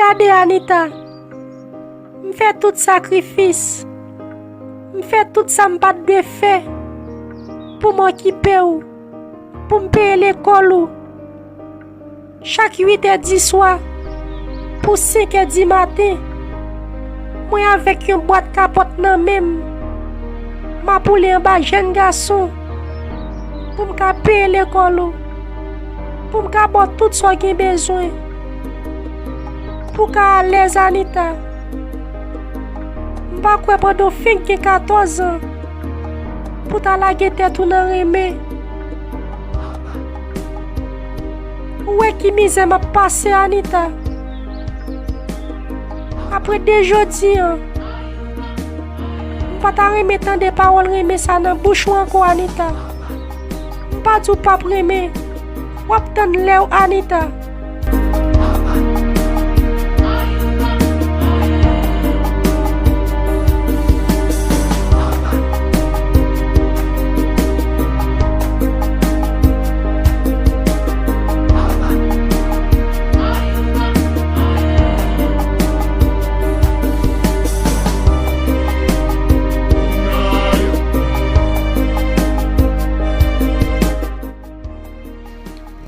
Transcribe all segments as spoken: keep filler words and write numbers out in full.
Gade Anita, m fè tout sakrifis, m fè tout sa m pa t dwe fè pou m okipe w, pou m peye lekòl ou. Chak uit è di swa pou senk è di maten, mwen avèk yon bwat kapòt nan men m, m ap woule anba jèn gason pou m ka peye lekòl ou, pou m ka ba w tout sa w gen bezwen, pou w ka alèz, Anita. M pa kwè pandan w fenk gen katòz an pou w ta lage tèt ou nan renmen. Ou wè ki mizè m ap pase, Anita. Apre de jodi an, m pa ta renmen tande pawòl renmen sa nan bouch ou ankò, Anita. M pa di w p ap renmen. W ap tann lè w, Anita.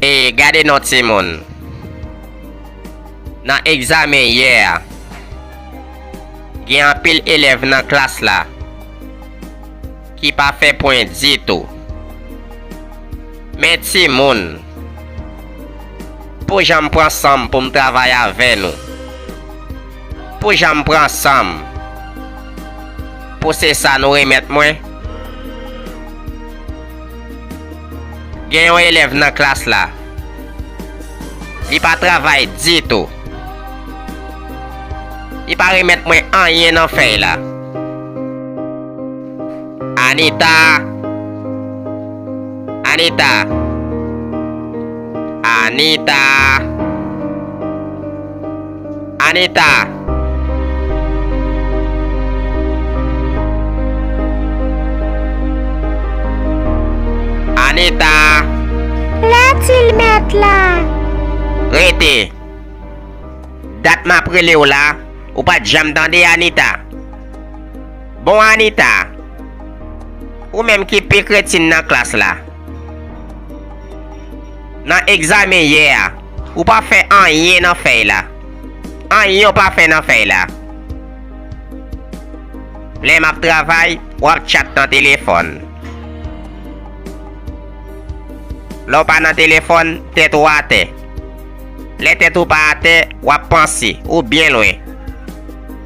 E gade non timoun. Nan egzamen yè a, gen anpil elèv nan klas la ki pa fè pwen ditou. Men timoun, pou jan m pran san m pou m travay avè nou, pou jan m pran san m, pou se sa nou remèt mwen. Gen yon elèv nan klas la, li pa travay ditou. Li pa remèt mwen anyen nan fèy la. Anita! Anita! Anita! Anita! Anita! Lè di l mèt la. Rete! Dat m ap rele w la, ou pa t janm tande Anita. Bon Anita, ou menm ki pi kretin nan klas la. Nan egzamen yè a, ou pa fè anyen nan fèy la. Anyen w pa fè nan fèy la. Lè m ap travay, w ap tchat nan telefòn. Lè w pa nan telefòn, tèt ou atè. Lè tèt ou pa atè, w ap panse, ou byen lwen.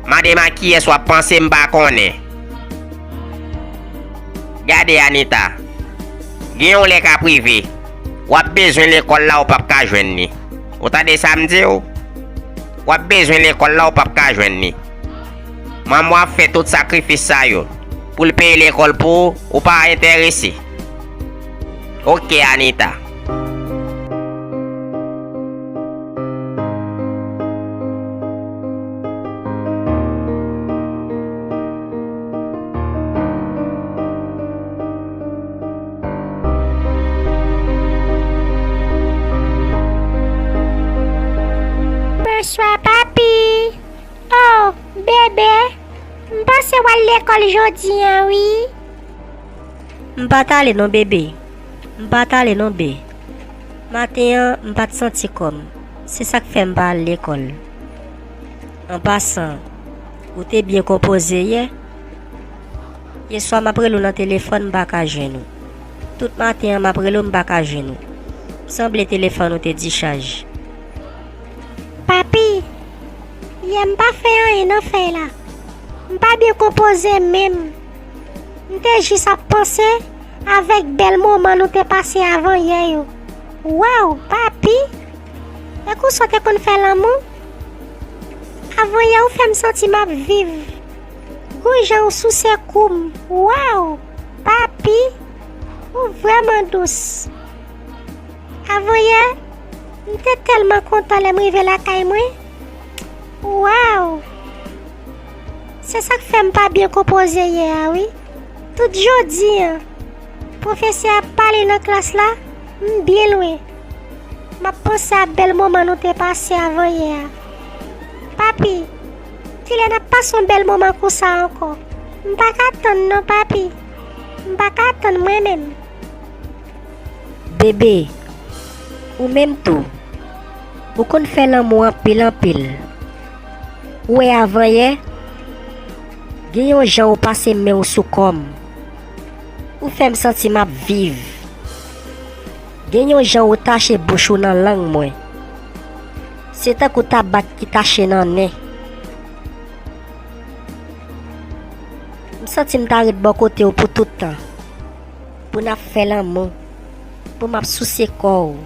Mande m a kiyès w ap panse, m pa konnen. Gade Anita, gen yon lè k ap rive, w ap bezwen lekòl la, ou p ap ka jwenn li. Ou tande sa m di w? W ap bezwen lekòl la, ou p ap ka jwenn li. Manman w ap fè tout sakrifis sa yo pou l peye lekòl pou ou, ou pa enterese. Oke, Anita. Bonswa, papi. Oh, bebe, m panse w al lekòl jodi a, wi. M pa t ale non, bebe. M pa t ale non, be. Maten an, m pa t santi kò m. Se sa k fè m pa al lekòl. An pasan, ou te byen konpoze yè? Yèswa m ap rele w nan telefòn, m pa ka jwenn ou. Tout maten an, m ap rele w, m pa ka jwenn ou. Sanble telefòn ou te dichaj. Papi, yè m pa fè anyen nan fèy la. M pa byen konpoze menm. M te jis ap panse avèk bèl moman nou te pase avan yè yo. Waw, papi! E konsa w te konn fè lanmou? Avan yè ou fè m santi m ap viv. Gwo jan ou souse kou m. Waw! Papi, ou vrèman dous. Avan yè, m te tèlman kontan lè m rive lakay mwen. Waw! Se sa k fè m pa byen konpoze yè a, wi. Tout jodi a, pwofesè a ap pale nan klas la, m byen lwen. M ap panse a bèl moman nou te pase avan yè a. Papi, kilè n ap pase yon bèl moman konsa ankò? M pa ka tann non, papi. M pa ka tann mwen menm. Bebe, ou menm tou, ou konn fè lanmou anpil, anpil. Ou wè avanyè, gen yon jan ou pase men w sou kò m. Ou fè m santi m ap viv. Gen yon jan ou tache bouch ou nan lang mwen. Se tankou tabak ki tache nan nen. M santi m ta ret bò kote w pou tout tan. Pou n ap fè lanmou. Pou m ap souse kò w.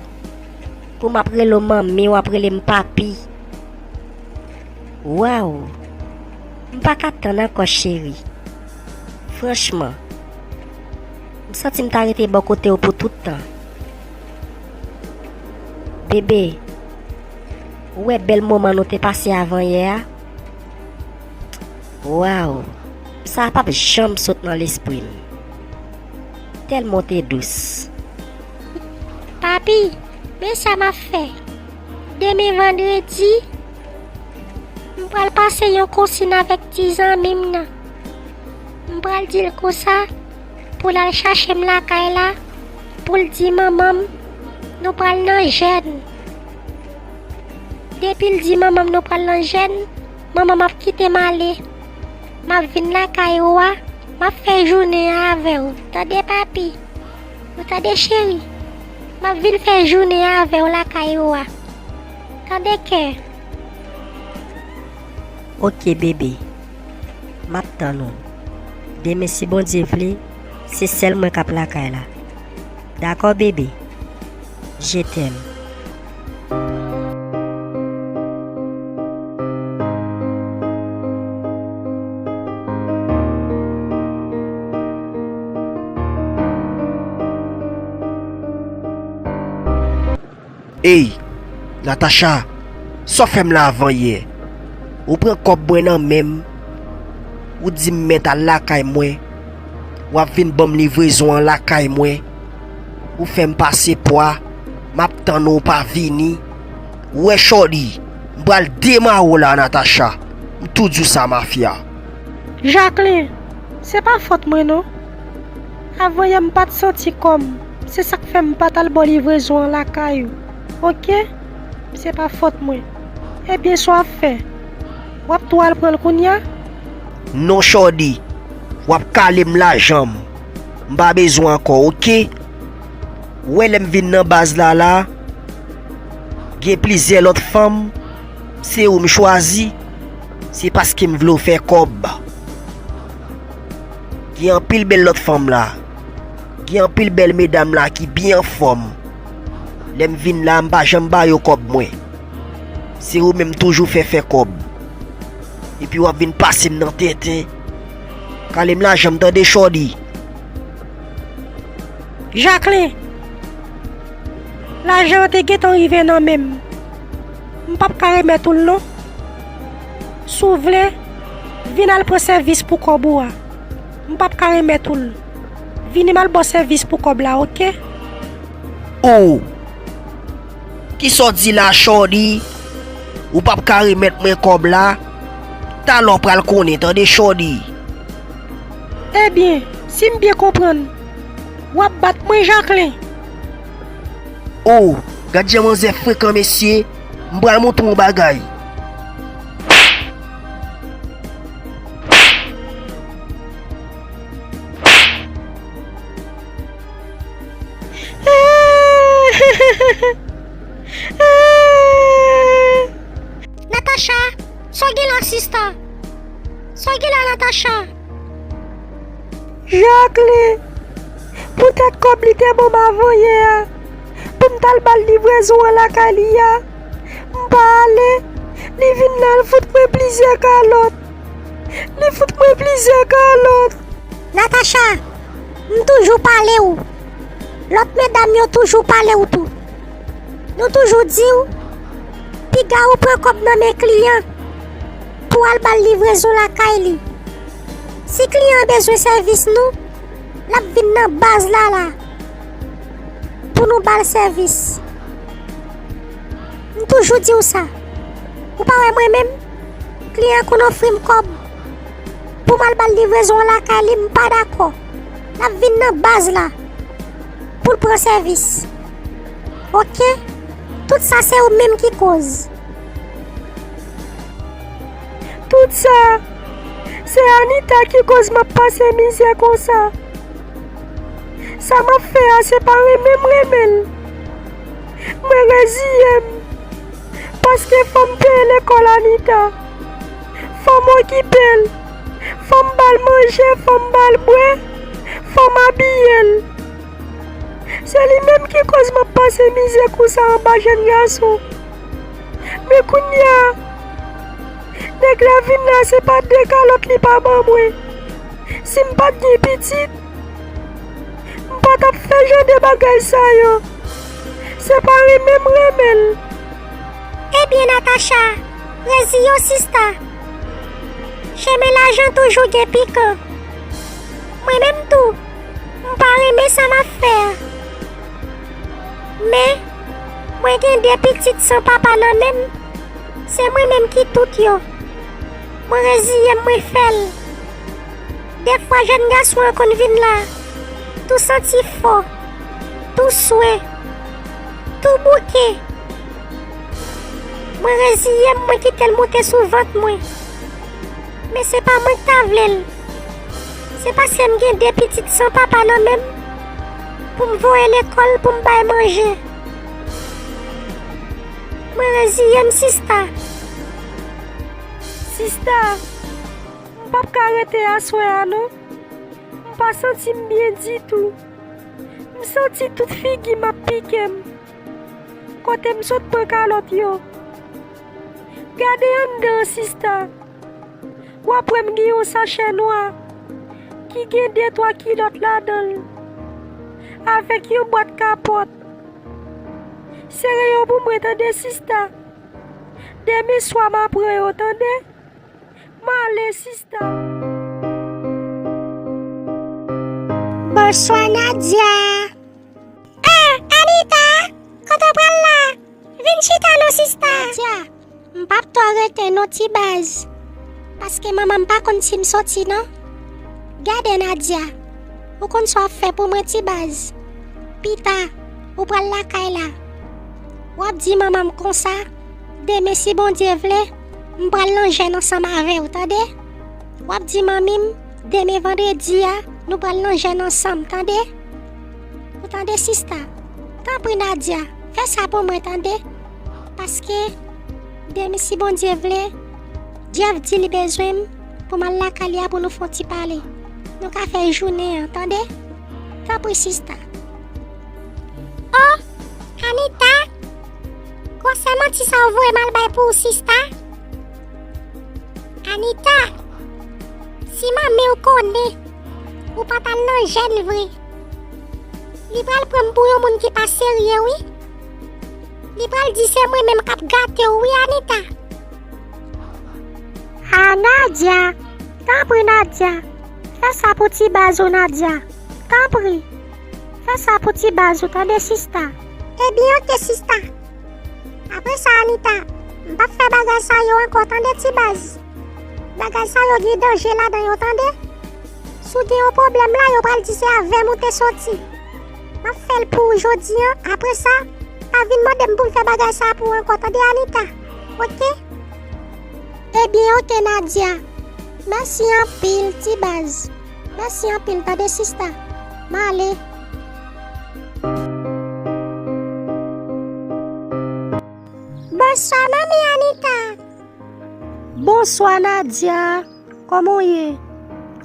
Pou m ap rele w manmi, w ap rele m papi. Waw! M pa ka tann ankò, cheri. Franchman, m santi m ta rete bò kote w pou tout tan. Bebe, ou wè bèl moman nou te pase avanyè a? Waw! Sa p ap janm sot nan lespri m. Tèlman w te dous. Papi, men sa m ap fè. Demen vandredi, m pral pase yon konsin avèk ti zanmi m nan. M pral di l konsa pou l al chache m lakay la, pou l di manman m nou pral nan jèn. Depi l di manman m nou pral nan jèn, manman m ap kite m ale. M ap vin lakay ou a, m ap fè jounen an avè w. Tande, papi? Ou tande, cheri? M ap vin fè jounen an avè w lakay ou a. Tande, kè? Oke, bebe. M ap tann ou. Demen, si Bondye vle, se sèl mwen k ap lakay la. Dakò, bebe? Je t'aime. Ey, Natacha, sa w fè m la avanyè? Ou pran kòb mwen nan men m, ou di m mèt al lakay mwen, w ap vin ban m livrezon an lakay mwen. Ou fè m pase pwa, m ap tann ou, ou pa vini. Ou wè, Shorty, m pral demare w la, Natacha. M tou di w sa, mafya. Jacqueline, se pa fòt mwen non. Avanyè m pa t santi kò m, se sa k fè m pa t al ba w livrezon an lakay ou. Oke? Se pa fòt mwen. Ebyen, sa w ap fè? W ap tou al pran l kounye a? Non, Shorty, w ap kale m lajan m. M pa bezwen ankò, oke? Ou wè, lè m vin nan baz la la, gen plizyè lòt fanm, se ou m chwazi, se paske m vle w fè kòb. Gen anpil bèl lòt fanm la. Gen anpil bèl medam la ki byen anfòm. Lè m vin la, m pa janm ba yo kòb mwen. Se ou menm toujou fè fè kòb. Epi w ap vin pase m nan tenten. Kale m lajan m, tande, Shorty. Jacqueline, lajan an te gentan rive nan men m. M p ap ka remèt ou l non. Si w vle, vin al pran sèvis pou kòb ou a. M p ap ka remèt ou l. Vini m al ba w sèvis pou kòb la, oke? Oh! Kisa w di la, Shorty? Ou p ap ka remèt mwen kòb la? Talè w pral konnen, tande, Shorty. Ebyen, si m byen konprann, w ap bat mwen, Jacqueline? Oh, gad jan manzè frekan, mesye. M pral montre w yon bagay. Natacha, sa w gen la, sista? Sa w gen la, Natacha? Jacqueline, poutèt kòb li te ban m avanyè a, pou m t al ba l livrezon an lakay li a, m pa ale, li vin la, l fout mwen plizyè kalòt. Li fout mwen plizyè kalòt. Natacha, m toujou pale w. Lòt medam yo toujou pale w tou. Nou toujou di w, piga ou pran kòb nan men kliyan pou al ba l livrezon lakay li. Si kliyan an bezwen sèvis nou, l ap vin nan baz la la pou nou ba l sèvis. M toujou di w sa. Ou pa wè mwen menm? Kliyan konn ofri m kòb pou m al ba l livrezon an lakay li, m pa dakò. L ap vin nan baz la pou l pran sèvis. Oke? Tout sa se ou menm ki koz. Tout sa, se Anita ki koz m ap pase mizè konsa. Sa m ap fè a, se pa renmen m renmen l. Mwen reziye m. Paske fò m peye lekòl Anita. Fò m okipe l. Fò m ba l manje, fò m ba l bwè. Fò m abiye l. Se li menm ki koz m ap pase mizè konsa anba jèn gason. Men kounye a, nèg la vin la, se pa de kalòt li pa ban mwen. Si m pa t gen pitit, m pa t ap fè jan de bagay sa yo. Se pa renmen m renmen l. Ebyen, Natacha, reziye w, sista. Chemen lajan toujou gen pikan. Mwen menm tou, m pa renmen sa m ap fè a. Men, mwen gen de pitit san papa nan men m. Se mwen menm ki tout yo. Mwen reziye m, mwen fè l. Defwa jèn gason an konn vin la, tou santi fò, tou swe, tou bouke. Mwen reziye m, mwen kite l moute sou vant mwen. Men se pa mwen k ta vle l. Se paske m gen de pitit san papa nan men m pou m voye lekòl, pou m bay manje. Mwen reziye m, sista. Sista, m p ap ka rete aswè a non. M pa santi m byen ditou. M santi tout figi m ap pike m. Kote m sot pran kalòt yo? Gade anndan an, sista. W ap wè m gen yon sachè nwa ki gen de twa kilòt ladan l, avèk yon bwat kapòt. Sere yo pou mwen, tande, sista. Demen swa m a pran yo, tande. M ale, sista. Bonswa, Nadia. Ah, Anita, kote w pral la? Vin chita non, sista. Nadia, m p ap twò rete non, ti baz. Paske manman m pa konn si m soti non. Gade, Nadia, ou konn sa w ap fè pou mwen, ti baz. Pita, ou pral lakay la. W ap di manman m konsa, demen si Bondye vle, m pral nan jèn ansanm avè w, tande? W ap di manmi m, demen vandredi a, nou pral nan jèn ansanm, tande? Ou tande, sista? Tanpri, Nadia, fè sa pou mwen, tande? Paske, demen si Bondye vle, Jeff di li bezwen m pou m al lakay li a pou nou fè yon ti pale. Nou ka fè jounen an, tande? Tanpri, sista. Oh, Anita, gwosè manti sa w voye m al bay pou ou, sista? Anita, si manmi w konnen ou pa t al nan jèn vre, li pral pran m pou yon moun ki pa serye, wi. Li pral di se mwen menm k ap gate w, wi, Anita. Ah, Nadia, tanpri, Nadia, fè sa pou ti baz ou, Nadia. Tanpri, fè sa pou ti baz ou, tande, sista. Ebyen, oke, sista. Apre sa, Anita, m p ap fè bagay sa yo ankò, tande, ti baz. Bagay sa yo gen danje ladan yo, tande. Si w gen yon pwoblèm la, yo pral di se avè m ou te soti. M ap fè l pou ou jodi an, apre sa, pa vin mande m pou m fè bagay sa pou ou ankò, tande, Anita. Oke? Ebyen, oke, Nadia. Mèsi anpil, ti baz. Mèsi anpil, tande, sista. M ale. Bonswa, manmi Anita. Bonswa, Nadia. Kòman w ye?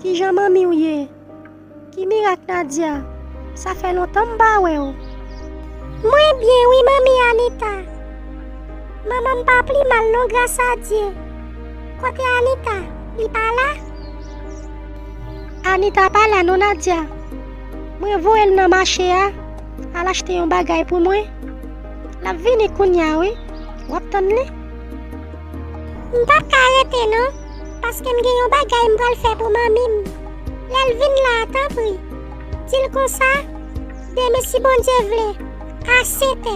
Kijan manmi w ye? Ki mirak, Nadia? Sa fè lontan m pa wè w. Mwen byen wi, manmi Anita. Manman m pa pli mal non, gras a Dye. Kote Anita? Li pa la? Anita pa la non, Nadia. Mwen voye l nan mache a al achte yon bagay pou mwen. L ap vini kounye a wi. W ap tann li? M p ap ka rete non, paske m gen yon bagay m pral fè pou manmi m. Lè l vin la a, tanpri, di l konsa, demen si Bondye vle, a sèt è,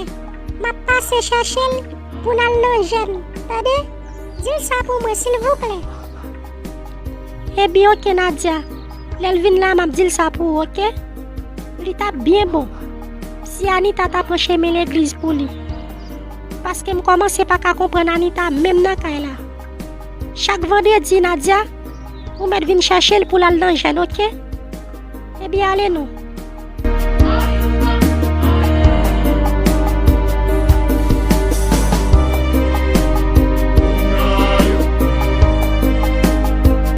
m ap pase chèche l pou n al nan jèn, tande? Di l sa pou mwen, silvouplè. Ebyen, oke, Nadia. Lè l vin la, m ap di l sa pou ou, oke? Li t ap byen bon si Anita ta pran chemen legliz pou li. Paske m kòmanse pa ka konprann Anita menm nan kay la. Chak vandredi, Nadia, ou mèt vin chèche l pou l al nan jèn, oke? Ebyen, ale non.